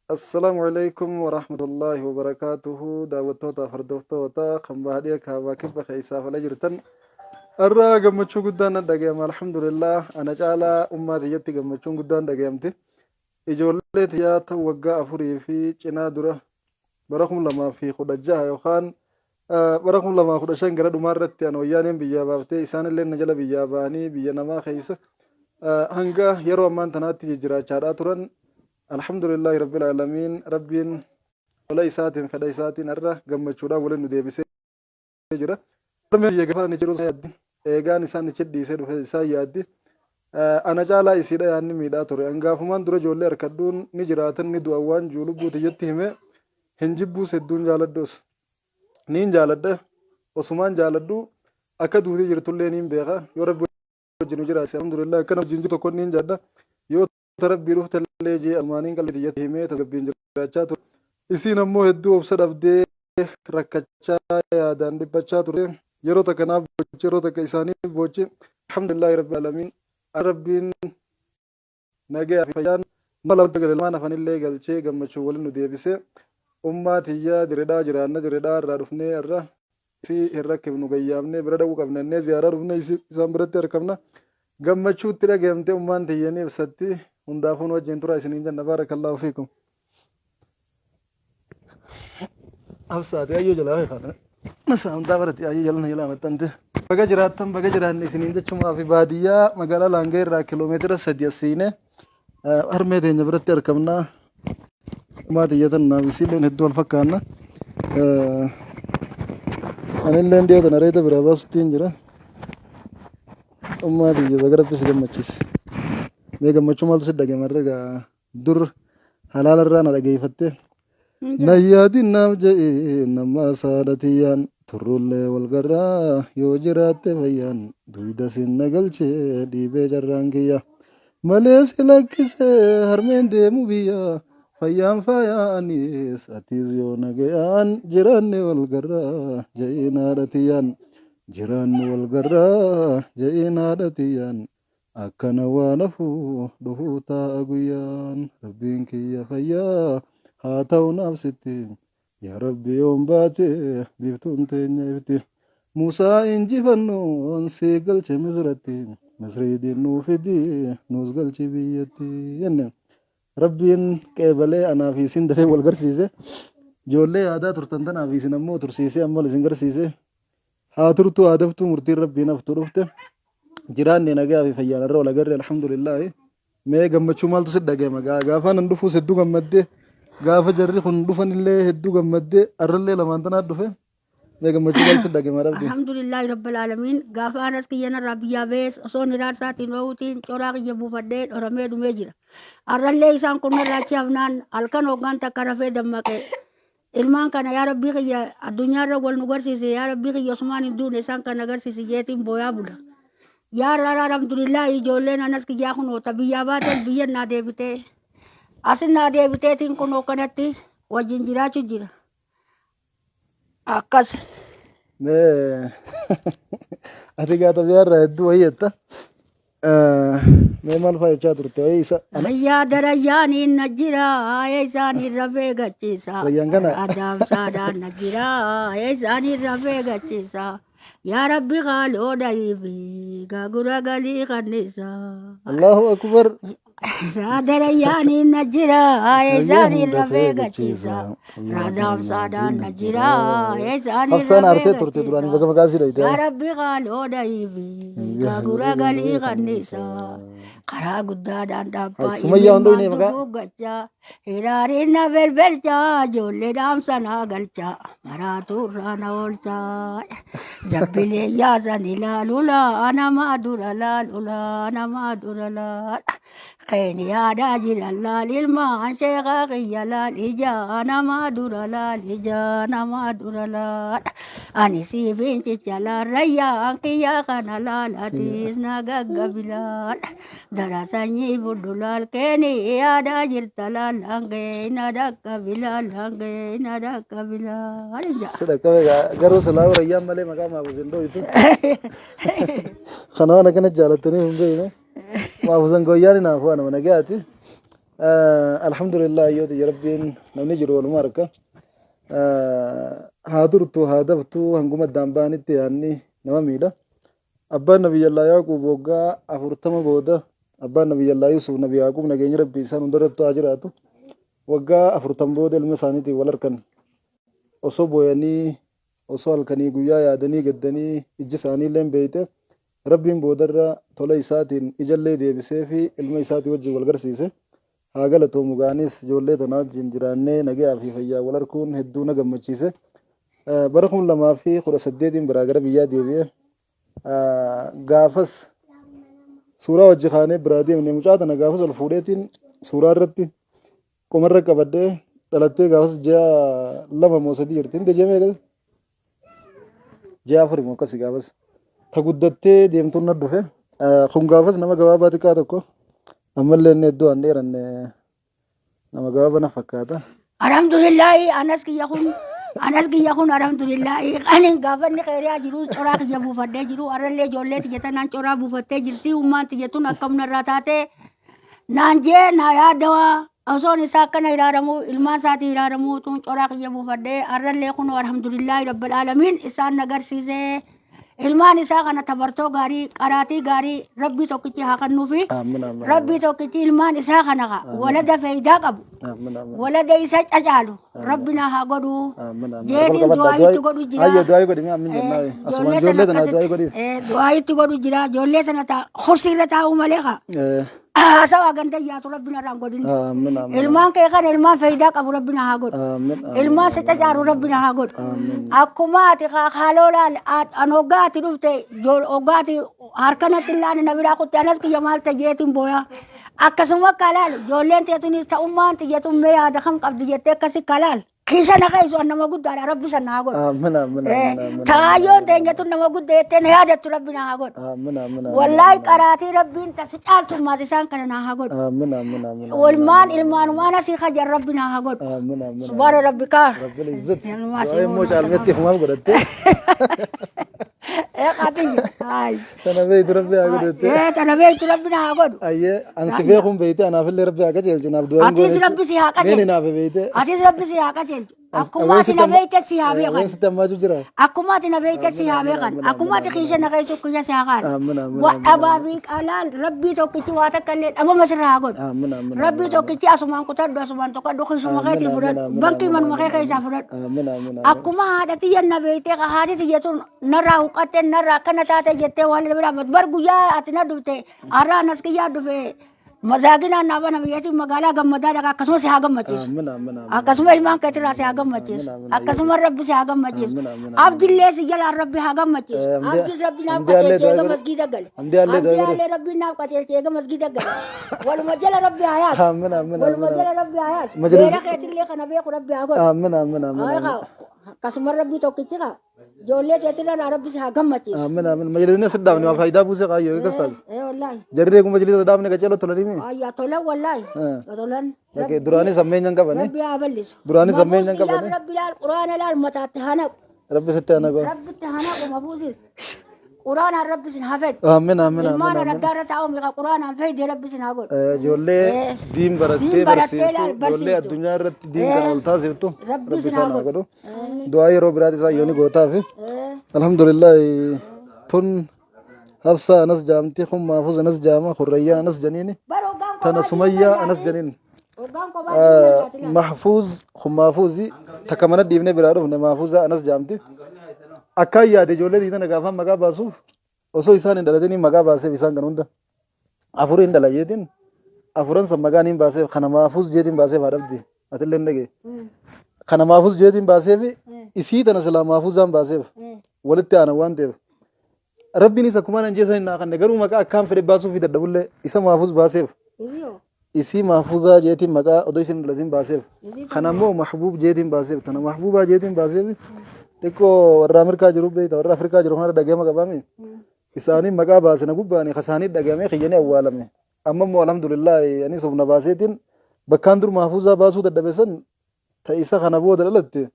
Assalaamu alaikum warahmatullaahi wabarakaatuhu. Daawwattootaaf hordoftoota kan baadiyyaa kaabaa kibba keessaaf ala jirtan, irraa gammachuu guddaan nan dhagayama. Alhamdulillah, ana caalaa ummaa tiyyatti gammachuun guddaan dhagayamti. Ijoollee tiyyaa ta'u waggaa 4 fi cinaa dura bara 2016 yookaan bara 2015 gara dhumaa irratti ana wayyaaneen biyyaa baaftee, isaanillee na jala biyyaa ba'anii biyya namaa keessa hanga yeroo ammaan tanaatti jijjiraachaadhaa turan. Alhamdulillahi rabbil aalamiin, Rabbiin tola isaatiin, fedha isaatiin har'a gammachuudhaan waliin nu deebisee jira. Harmee biyya gaafa ani jiru yaaddi. Eegaan isaan achi dhiisee dhufe isaan yaaddi. Ana caalaa isiidha yaanni miidhaa ture. Angaafumaan dura ijoollee harkadhuun ni jiraatan ni du'an waan jiru lubbuu tiyyatti hime hin jibbuus, hedduun jaaladhus. Niin jaaladha. Osumaan jaaladhu akka duutee jirtullee niin beeka. Yoo Rabbi wajjin nu jiraachise, alhamdulillah, akkana wajjin jiru tokko niin jaaladha. Yoo ta Rabbii dhufte illee jee almaaniin qalbii tiyyatti himee tasgabbiin jiraachaa ture. Isiin ammoo hedduu obsa dhabdee rakkachaa, yaadaan dhiphachaa turte. Yeroo takka naaf boochi, yeroo takka isaaniif boochi. Alhamdulillahi rabbil aalamiin. Rabbiin nagayaa fi fayyaan nama lamatti gale, lamaan hafanillee galchee gammachuun waliin nu deebise. Ummaa tiyya Diredhaa jiraanna, Diredhaa irraa dhufnee irra isii hin rakkifnu, gayyaamnee bira dhaquu qabna innee ziyaaraa dhufnee isaan biratti argamna. Gammachuutti dhagayamte ummaan tiyya ni ibsatti. Hundaafuu nu wajjin tura isiniin jenna. Baarakallaahu fiikum. Absaate ayyoo jalaa kana. Saamtaa barate ayyoo jala na jalaa maxxante. Baga jiraattan, baga jiraanne isiniin jechumaa fi baadiyyaa magaalaa Laangee irraa kiiloomeetira 3 as siine harmee teenya biratti argamna. Ummaa tiyya tan naaf isiilleen hedduu wal fakkaanna. Anilleen dhiyoo tana areeda biraa baasuttiin jira. Ummaa tiyya, baga Rabbi si gammachiise. Mee gammachuu maaltu si dhaga'ame har'a gaa dur halaala irraa na dhageeffatte? Na yaadin naaf je'e nama saadha tiyyaan, turrullee wal garraa yoo jiraatte fayyaan, duyda sin na galchee dhiibee carraan kiyya malee si lakkisee harmeen deemu biyya. Fayyaan faayaanis atis yoo nagayaan jiraanne wal garraa je'iin haadha tiyyaan, jiraannu wal garraa je'iin haadha tiyyaan. Akkana waan hafu dhufuu taa'a guyyaan, Rabbiin kiyya fayyaa haa ta'u naaf sitti, yaa Rabbi yoom baate biiftuun teenya ifti? Musaa injifannoon si galche Misratti, Misrii dinnuu fidi nuus galchi biyyatti jenne. Rabbiin qeebalee anaa fi isin dafee wal garsiise. Ijoollee yaadaa turtan tanaa fi isin ammoo tursiisee amma isin garsiise. Haa turtuu haa daftuu, murtiin Rabbiin haftu dhufte. Jiraanne nagaa fi fayyaan irra wal agarre, alhamdulillaahi. Mee gammachuu maaltu si dhaga'ama? Gaafa nan dhufuus hedduu gammaddee, gaafa jarri kun dhufan illee hedduu gammaddee, arrallee lamaan tanaa dhufe. Mee gammachuu maaltu si dhaga'ama dhabdi? Alhamdulillahi rabbil aalamiin. Gaafa anas kiyya narraa biyyaa ba'ees osoo hiraarsaatiin oo'uutiin coraa kiyya buufadhee dhoramee dhumee jira. Arrallee isaan kun narraa achi hafnaan halkan hoggaan takka rafee dammaqee ilmaan kana, yaa Rabbii kiyya, addunyaarra wal nu garsiise, yaa Rabbii kiyya, osumaan hin duune isaan kana agarsiisi jeetiin booyaa bula. Yaa Rabbi, alhamdulillahi, ijoolleen anas kiyyaa kunoo ta biyyaa baateen biyya naa deebitee asin naa deebiteetiin kunoo kanatti wajjin jiraachuu jira. Akkas. Mee ati gaata biyyaarraa hedduu wayii jetta. Mee maal fa'aa jechaa turte wayii isa ana? Rayyaa darayyaaniin na jira isaan rafee gachiisa. Rayyaan kana. Adaamsaadhaan na jira isaan rafee gachiisa. Yaa Rabbi haaloo dhahiifi gaagura galii kannisa. Allahu akbar. Radarayyaaniin na jira isaan rafee gachiisa. Radaamsaadhaan na jira isaan Hafsaan rafee aartee turte duraanii gachiisa. baga maqaa sii dhayite. Yaa Rabbi haaloo dhahiifi gaagura galii kannisa. Karaa guddaadhaan dhaabbaa Sumayyaa hunduu inni maqaa. duuggachaa. Hiraariin na belbelchaa, ijoollee dhaamsa naa galchaa, maraatuu irraa na oolchaa. Jabbilee yaasan ilaalula namaa dura laalula namaa dura laala. Keeniyaadhaa jiran laal, ilmaan sheekaa kiyya laal, ijaa namaa dura laal, ijaa namaa dura laal. Ani siifin cicha laal, rayyaan kiyyaa kana laal, atiis na gaggabi laal. Dara sanyii fudhu laal, Keeniyaadhaa jirta laal, hangee na dhaqqabi laal, hangee na dhaqqabi laal. Si dhaqqabe garuu silaa rayyaan malee maqaa Maafuz hin dhoytu. Kana waan akkana jaalattaniif hin beekne. Maafuzan goyyaan hinaafu anama nagayaati. Alhamdulillah yoo tiyya Rabbiin namni jiru waluma harka. Haa turtu haa daftu hanguma addaan ba'anitti yaanni nama miidha. Abbaan Nabiyyallaa Yaaquub waggaa 40 booda abbaan Nabiyyallaa Yuusuf Nabi Yaaquub nageenyi Rabbii isaan hundarrattu haa jiraatu. Waggaa 40 booda ilma isaaniitiin wal harkan. Osoo booyanii osoo halkanii guyyaa yaadanii gaddanii ijji isaaniilleen beeyte Rabbiin boodarra tola isaatiin ijallee deebiseefii ilma isaatii wajjin wal garsiise. Haa galatoomu gaa anis ijoollee tana wajjin jiraannee nagayaa fi fayyaan wal arkuun hedduu na gammachiise. Bara 2018n biraa gara biyyaa deebi'e. Gaafas suuraa wajji kaanee biraa deemne mucaa tana gaafas ol fuudheetiin suuraa irratti qomarra qabadhee dhalattee gaafas ji'a 2 moo 3 jirti. Hin deebi'amee eegas? Ji'a 4 moo akkasi gaafas. Ta guddattee deemtuun na dhufe. Kun gaafas nama gabaabaa xiqqaa tokko. Ammallee inni hedduu an dheeranne nama gabaabaa na fakkaata. Alhamdulillahi anas kiyya kun anas kiyya kun alhamdulillahi ani gaafanni kheyriyaa jiru coraa kiyya buufadhee jiru arrallee ijoollee tiyya tanaan coraa buufattee jirti ummaan tiyya tun akkam narraa taate naan jee naa yaadawa osoon isaa akkana hiraaramu ilmaan isaatii hiraaramu tun coraa kiyya buufadhee arrallee kun alhamdulillahi rabbil aalamiin isaan na garsiisee ilmaan isaa kana tabartoo gaarii qaraatii gaarii rabbii tokkichi haa kennuufi Aamin aamin. rabbii tokkichi ilmaan isaa kana ka walada faayidaa qabu Aamin aamin. walada isa cacaalu rabbi na haa godhu Aamin aamin. jeetiin du'aa itti godhu jira. Ayyo du'aa godhi mee aamin jennaa. Asumaan ijoollee tana du'aa godhiif. Du'aa itti godhu jira ijoollee tana ta kursi irra taa'u malee ka haasawaa ganda yaatu rabbi narraan godhin. Aamin aamin. Ilmaan kee kana ilmaan faayidaa qabu rabbi na haa godhu. Aamin aamin. Ilmaan si cacaaru rabbi na haa godhu. Aamin. Akkuma ati haaloo laal an hoggaa ati dhufte hoggaa ati harkanatti illaan na biraa kutte anas kiyya maal ta'e jeetiin booya. Akkasuma akka laal ijoolleen teetunis ta'ummaan tiyyatun mee yaada kam qabdi jettee akkasi kalaal. Kiisa na keessu an nama guddaadha rabbi san na haa godhu. Aamin aamin aamin aamin. Taayyoon teenyatun nama guddaa jettee na yaadattu rabbi na haa godhu. Aamin aamin aamin. Wallaahi qaraatii rabbiin tasi caaltummaas isaan kana na haa godhu. Aamin aamin aamin. Ilmaan ilmaanumaan asii kajan rabbi na haa godhu. Aamin aamin. Subhaana rabbikaa. Rabbil izzat. Ilmaa Du'aa immoo caalmetti ifumaaf godhatte. Ee qaatiyya. Hayi. Tana beeytu rabbi haa godhatte. Ee tana beektu rabbi na haa godhu. Ayyee an si beekuun beeyte anaafillee rabbi haa qajeelchu naaf du'aa hin Atiis goone. rabbi si haa Meeni qajeelchu. naaf beeyte. Atiis rabbi si haa qajeelchu. Akkuma ati na beekte si haa beekan. Waan sitti ammaatu jira. Akkuma ati na beekte si haa beekan. Akkuma ati kiisha na keessu kiyya si haa kaan. Aamin aamin. Wa dhabaa fi qalaan rabbii tokkichi waa takka illee dhabama sirraa haa godhu. Aamin aamin. Rabbii tokkichi asumaan kutadhu asumaan tokkadhu kiisuma keetii fudhadhu. Bankii manuma kee keessaa fudhadhu. Aamin aamin. Akkuma haadha tiyya na beektee haati tiyya tun narraa huqqatte narraa akkana taate jettee waan bira bar guyyaa ati na dhufte har'a anas kiyyaa dhufe masaakinaan naa bana biyyatiin magaalaa gammadaa dhaqa akkasuma si haa gammachiisu. Aamin aamin aamin. Akkasuma ilmaan keetirraa si haa gammachiisu. Akkasuma rabbi si haa gammachiisu. Aamin aamin. Abdillee si jalaan rabbi haa gammachiisu. Eh, Abdis rabbi naaf Hamdiyaallee qajeelchee du'aa eega godhi. masgiida gale. Hamdiyaallee du'aa godhi. Hamdiyaallee rabbi naaf qajeelchee eega masgiida gale. Waluma jala rabbi haa yaasu. Aamin aamin Waluma aamin. jala rabbi haa yaasu. Majlis- Beera keetillee kana beeku rabbi haa godhu. Aamin aamin aamin. Haa, Akkasuma rabbi tokkichi kaa. Ijoollee teetirra rabbi si haa gammachiisu. Aamin aamin. Majlisni asi dhaabne waa faayidaa buuse kaayyoo eegas taate. Ee wallaahi. Jarri kun majlisa dhaabne qaceeloo tolanii mi? Ayyaa tolan wallaahi. Tolan. Lakkee duraanis ammeenyaan qabani. Rabbi haa bal'isu. Duraanis ammeenyaan Mafuus qabani. ilaal rabbi ilaal quraana ilaal mataatti haa naqu. Rabbi sitti haa naqu. Rabbitti haa naqu mafuusin. Quraanaan rabbi sin haa fedhu. Aamin aamin aamin. Ilmaan araddaa irra taa'u miqa quraanaan fayde rabbi sin haa godhu. Ijoollee diin barattee Diin barattee barsiiftu, ilaal ijoollee barsiiftu. addunyaa irratti diin kana ol taasiftu, Rabbi rabbi sin isaan haa haa godhu. Du'aa yeroo biraati isaa yooni gootaafi. Alhamdulillah tun Hafsa anas jaamti, kun Maafuz anas jaama, kun Rayyaan anas janiini, Bar hoggaan tana kophaa Sumayyaa jiru anas janiin. Hoggaan kophaa jiru na Mahfuuz kun Mahfuuzi takka mana dhiifnee biraa dhufne Mahfuuza anas jaamti. Akkaan yaade ijoollee diidana gaafaan maqaa baasuuf osoo isaan hin dhalatiniin maqaa baaseef isaan kan hunda afuriin dhala jeetiin afuran san maqaa niin baaseef kana Mahfuuz jeetiin baaseef haa dhabdi atillee hin dhagee. Kana Mahfuuz jeetiin baaseef isii tana silaa Mahfuuzaan baaseef walitti aanan waan ta'eef. Rabbiinis akkuma nan jeesan hin naakanne garuu maqaa akkaan fedhe baasuuf dadhabullee isa Mahfuuz baaseef. Isii Mahfuuzaa jeetiin maqaa odoo isin dhalatin baaseef. Kana immoo Mahbuub jeetiin baaseef. Tana Mahbuubaa jeetiin baaseef. Xiqqoo warra Ameerikaa jiru beekta warra Afrikaa jiru kana dhagahama qabaami. Isaanii maqaa baase na gubbaani kasaanii dhagahame kiyyanii awwaalame. Amma immoo alhamdulillah anis humna baaseetiin bakkaan dur Mahfuuzaa baasuu dadhabe san ta isa kana booda dhalatte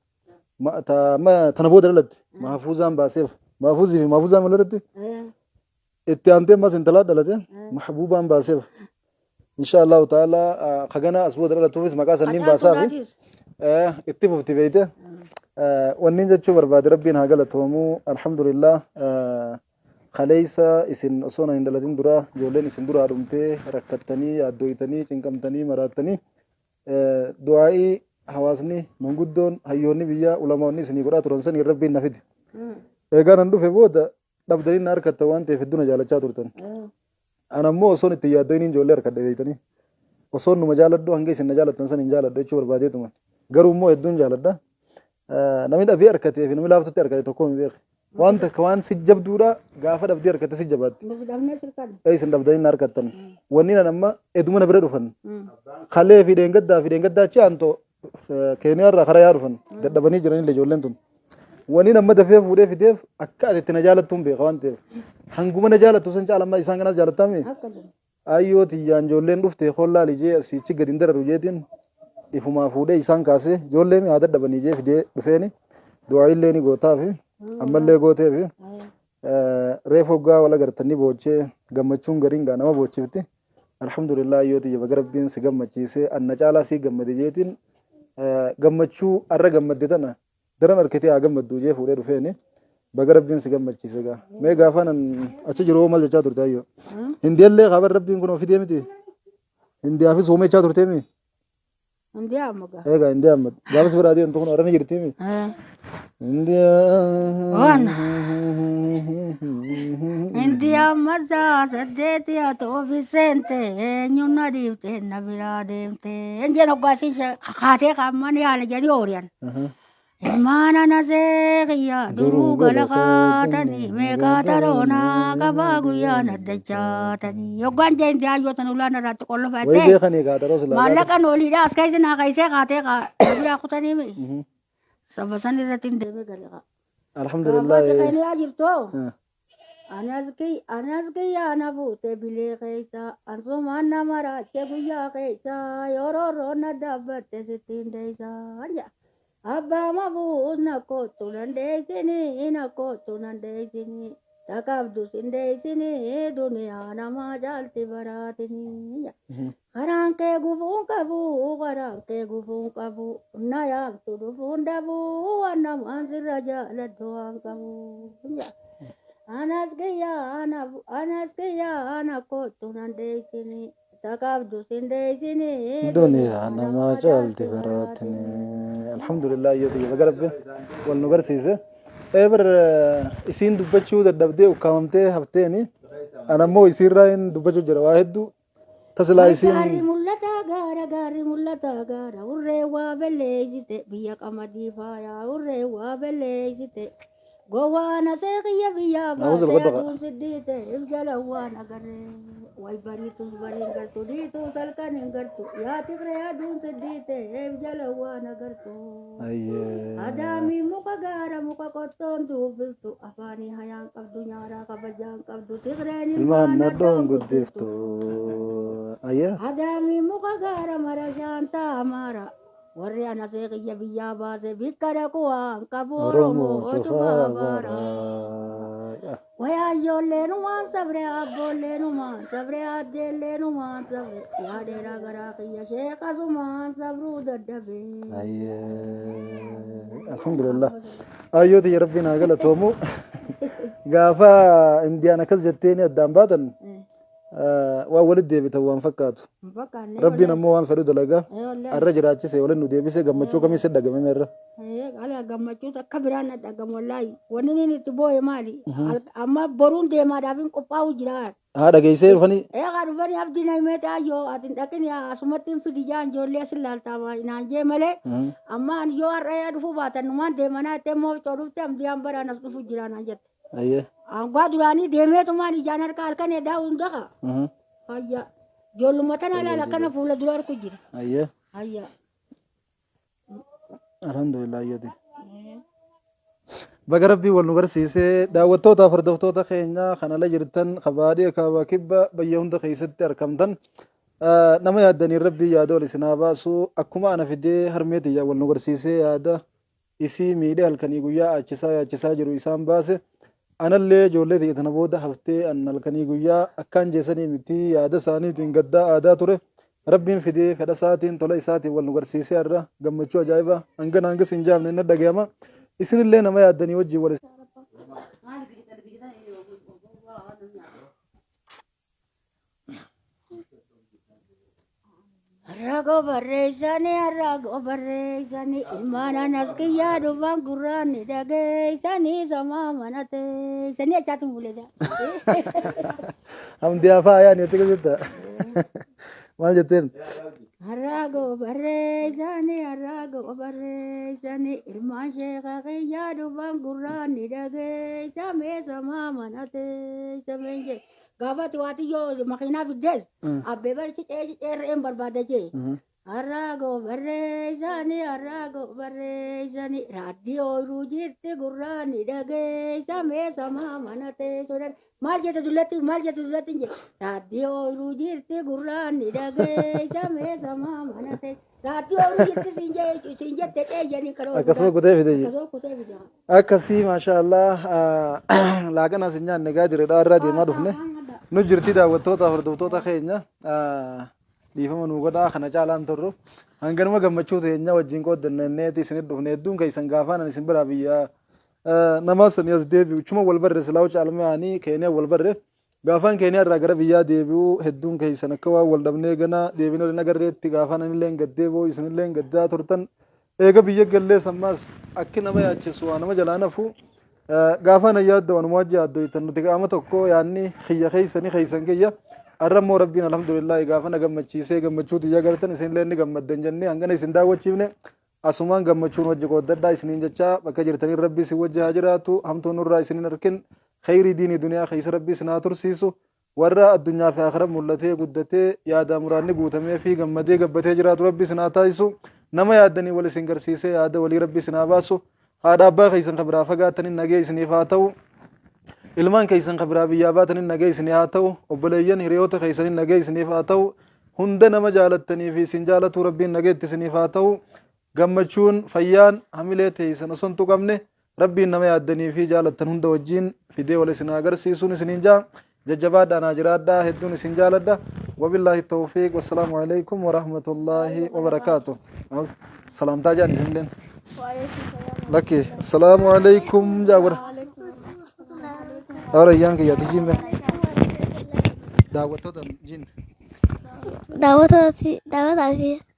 tana booda dhalatte Mahfuuzaan baaseef. Mahfuuzii fi Mahfuuzaan wal irratti itti aantee ammas intalaa dhalate Mahbuubaan baaseef. Insha Allahu ta'ala kagana as booda dhalatuufis maqaa sanniin baasaafi itti fufti beeyte. Wanniin jechuu barbaade, Rabbiin haa galatoomuu, alhamdulillah. Kaleessa isin osoo hin dhalatin dura ijoolleen isin duraa dhumtee rakkattanii, yaaddooytanii, cinqamtanii, maraattanii, du'aa'ii hawaasni, manguddoon, hayyoonni biyyaa, ulamaonni isinii godhaa turan sanii Rabbiin na fide. Eegaa nan dhufe booda dhabdanii na harkattan waan ta'eef hedduu na jaalachaa turtan. Ana immoo osoon itti yaaddoyniin ijoollee harkadhe beeytanii. Osoon numa jaaladhu, hanga isin na jaalattan san hin jaaladhu jechuu barbaadeetuma. Garuu immoo hedduun jaaladha. Namni dhabee harkatee fi namni laaftutti harkate tokko hin beeku. Waan takka waan si jabduudha, gaafa dhabdee harkatte si jabaatti. Ee, isin dhabdanii na harkattan. Wanni nan amma eduma na bira dhufan. Kalee fi dheengaddaa fi dheengaddaa achi aantoo Keeniyaa irraa karaa yaa dhufan dadhabanii jiranillee ijoolleen tun. Wanni amma dafee fuudhee fideef akka ati itti na jaalattuun beeka waan ta'eef. Hanguma na jaalattu san caala amma isaan kanas jaalattami. Ayyoo tiyyaan ijoolleen dhufte hollaa lijee asiichi gadi hin dararu jeetiin ifumaa fuudhee isaan kaasee ijoollee haa dadhabanii jee fidee dhufeeni du'aa illee ni gootaafi ammallee gooteefi reefu hoggaa wal agartanii boochee gammachuun gariin gaa nama boochifti. Alhamdulillah, ayyoo tiyya, baga Rabbiin si gammachiise, anna caalaa si gammade jeetiin gammachuu arra gammadde tana daran harkitee haa gammaddu jee fuudhee dhufeeni baga Rabbiin si gammachiise gaa. Mee gaafa nan achi jiru maal jechaa turte, ayyoo? Hindiyaillee kaaban Rabbiin kun ofii deemiti. Hindiyaafis hoomechaa turteemi. Hundi amma gaa. Egaa Hindiyaa amma gaafas biraa deemtu kun warra ni jirtiimi. Waan. Indiyaa masaa saddeeti haa ofi seente, eenyuun na dhiifte na biraa deemte. Injeen hoggaasiin kaatee qaamman yaala jedhanii ooriyan. Ilmaana na seeqiyya duruu gala kaatanii meeqaa taroonaa qabaa guyyaa naddachaatanii. Hoggaan jee indiyaa yoo ulaan irratti Wayii qollofattee. beekanii kaataroo silaa. Maallaqa nooliidha as keessa naa kaisee kaatee na biraa kutanii mi. Saba san irratti hin deemee gale qaa. Alhamdulillah. Gaafate Keeniyaa jirtoo. Anas kiyyaa na fuute bilee keessa, ansumaan nama raache guyyaa keessa, yeroo roonna dhaabbatte sittiin deessa jedha. Abbaa mafuus na kottu nan deessini, na kottu nan deessini, taqabdus hin deessini, duniyaa namaa caalti baraatini jedha. Karaan kee gufuun qabu, karaan kee gufuun qabu, na yaamtu dhufuun dhabu, waan namaan sirra jaaladhu waan qabu jedha. Anas kiyyaa anas kiyyaa na kottu nan deessini, taqabdus hin deessini. Duniyaa namaa caalti baraatini. Alhamdulillah, ayyoo tiyya, baga Rabbiin wal nu garsiise. Eebar isiin dubbachuu dadhabdee ukkaamamtee hafteeni. Ana immoo isiirraa hin dubbachuu jira waa hedduu. Tasilaa Gaarri isiin mul'ata gaara, gaarri mul'ata gaara, urree waa belleessite, biyya qamadii faayaa, urree waa belleessite. Gowwaana seeqiyya biyyaa Naawuza baasee godhaqa. Aduun siddiite if jala waan agarree. Way bariitus bariin gartu, dhiitus halkan hin gartu, yaa tigree aduun siddiite if jala waan agartu. Ayyee. Adaamii muka gaara muka qottoon dubbiftu, afaanii hayaan qabdu, nyaaraa kabajaan qabdu, tigreen Ilmaan nadhoon guddiftu. Ayyee. Adaamii muka gaara mara shaantaa amaara. Warri ana seeqiyya biyyaa baase bikka dhaqu waan qabu Oromoo Oromoo cufaa cufaa baara. baara. Wayaayyoolleen sabre, abboolleen sabre, addeelleen sabre, yaa dheeraa garaa kiyya sheekasumaan sabruu dadhabee. Ayyee. Alhamdulillah. Ayyoo tiyya, Rabbiin haa galatoomu. Gaafa Indiyaan akkas jetteeni addaan baatan waan walitti deebitan waan fakkaatu. Rabbiin ammoo waan fedhu dalagaa. Arra jiraachise, waliin nu deebise, gammachuu kamii si dhagame irra? Ala gammachuu akka biraan na dhagamu wallaahi. Wanni inni itti boo'e maali? Amma boruun deemaadhaaf hin qophaa'u jira. Haa, dhageessee dhufanii. Eegaa dhufanii abdii na himee taayyoo ati hin dhaqin asumatti hin fidi jaan ijoollee asin laaltaa naan jee malee. Amma ani yoo har'a dhufuu baatan numaan deemanaa jettee immoo coo dhufte ambiyaan baraan as dhufu jira naan jette. Ayyee. Aangaa duraanii deemeetumaan ijaan harka halkan edaa hunda kaa. Hayya. Ijoolluma tana ilaala, akkana fuula dura harku jira. Ayyee. Hayya. Alhamdulillah, ayyooti. Baga Rabbii wal nu barsiisee. Daawwattootaaf hordoftoota keenya kan ala jirtan, kabaadhee kaabaa kibba biyya hunda keessatti argamtan, nama yaaddaniin Rabbii yaada ol isin haa baasu. Akkuma ana fidee harmee tiyya wal nu barsiisee, yaada isii miidhee halkanii guyyaa aachisaa yaachisaa jiru isaan baase. Anallee ijoollee tiyya tana booda haftee an halkanii guyyaa akkaan jeesanii miti yaada isaaniitiin gaddaa aadaa ture. Rabbiin fidee fedha isaatiin tola isaatiin wal nu garsiisee har'a gammachuu ajaa'ibaa hangana hangas hin jaamne na dhagayama. Isinillee nama yaaddanii wajjin wal Harraagoo barreessanii harraagoo barreessanii ilmaan anas kiyyaa dhufan gurraan ni dhageessanii samaa mana teessanii achaatu buleessa. Hamdiyaa fa'aa yaani itti keessatti. Maal jetteen? Harraagoo barreessanii harraagoo barreessanii ilmaan sheeka kiyyaa dhufan gurraan ni dhageessamee samaa mana teessamee jee. Gaafati waatiyyoo makiinaa fiddees abbee barchi ceesi ceerreen barbaada jee. Harraagoo barreessanii harraagoo barreessanii raaddii ooyiruu jirti gurraan ni dhageessamee samaa mana teessoodhaan. Maal jette dullatti maal jette dullatti hin jedhe. Raaddii ooyiruu jirti gurraan ni dhageessamee samaa mana teessoo. Raaddii ooyiruu jirti siin jee siin jette dheeyyanii kan ooyiruu. Akkasuma kutee fide jee. Akkasuma kutee fide. Akkasii maashaallah laaqanaas hin nyaanne gaa jireedha irraa deemaa dhufne. Nu jirti daawwattoota hordoftoota keenya dhiifama nu godhaa kana caalaan turru. Hanganuma gammachuu teenya wajjin qooddanneeti isinit dhufne hedduun keessan gaafaan ani isin biraa biyya nama sanii as deebi'u chuma wal barre silaa caalmaanii keeniyaa wal barre. Gaafaan keeniyaa irraa gara biyyaa deebi'u hedduun keessan akka waan wal dhabnee gana deebinee waliin agarreetti gaafaan anillee gaddee boo'u isinillee gaddaa turtan. Eega biyya gallee sammaas akki nama yaachisu waa nama jalaa nafu gaafaan ayyaadda waanuma wajji yaaddoytan nuti qaama tokko yaanni kiyya keessanii keessan kiyya. Arra immoo rabbiin alhamdulillah gaafa na gammachiisee gammachuu tiyya gartan isinillee ni gammaddan jennee hangana isin daawwachiifne asumaan gammachuun wajji qooddadhaa isiniin jechaa bakka jirtaniin rabbi isin wajji haa jiraatu hamtuun nurraa isinin harkin khayrii diinii duniyaa keessa rabbi isin haa tursiisu warra addunyaa fi akhira mul'atee guddatee yaadaa muraanni guutamee fi gammadee gabbatee jiraatu rabbi isin haa taasisu nama yaaddanii wal isin garsiisee yaada walii rabbi isin haa baasu haadha abbaa keessan kan biraa fagaatanii nagee isiniif haa ta'u ilmaan keessan kan biraa biyyaa baatanii nagee isinii haa ta'u obboleeyyan hiriyoota keessanii nagee isiniif haa ta'u hunda nama jaalattanii fi isin jaalatuu rabbiin nageetti isiniif haa ta'u gammachuun fayyaan hamilee teessan osoo hin tuqamne rabbiin nama yaaddanii fi jaalattan hunda wajjin fidee wal isin agarsiisuun isiniin jaa jajjabaadhaa naa jiraadhaa hedduun isin jaaladha wabillaahi tawfiiq wassalaamu alaikum warahmatullaahi wabarakaatu salaamtaa jaan isinilleen lakki assalaamu alaikum jaa warra Ahora iyyaan kiyya tijiin be daawwattoota jin Daawwataa fi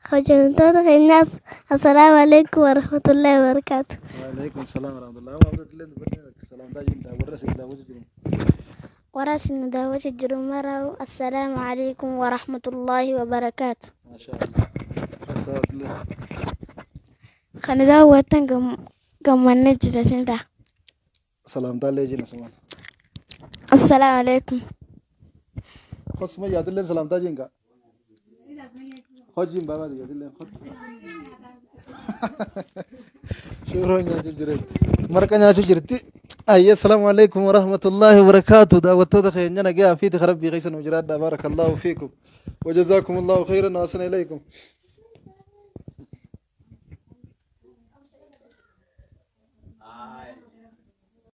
kabajamtoota keenyaas assalaamu alaikum warahmatullahi wabarakaatu. Waalaikum salaam warahmatullahi wabarakatuh. Salaamtaa jin warra isin daawwatu jiru. Warra isin daawwatu jiru maraa'u assalaamu alaikum warahmatullahi wabarakaatu. Maasha Allah. Astaghfirullah. Kan daawwattan gammannee jira isinirraa. Salaamtaa illee jin asumaan. Assalaamu alaikum. Khosuma yaadillee salaamtaa jin kaa. Hojiin baabaa yaadillee khos. Suuroo nyaachuu jireenya. Marqa nyaachuu jirti. Ayya assalaamu alaikum warahmatullaahi wabarakaatu. Daawwattoota keenya nagaa fi rabbii keessa nu jiraadha. Barakallahu fiikum. وجزاكم الله خيرا وأحسن إليكم.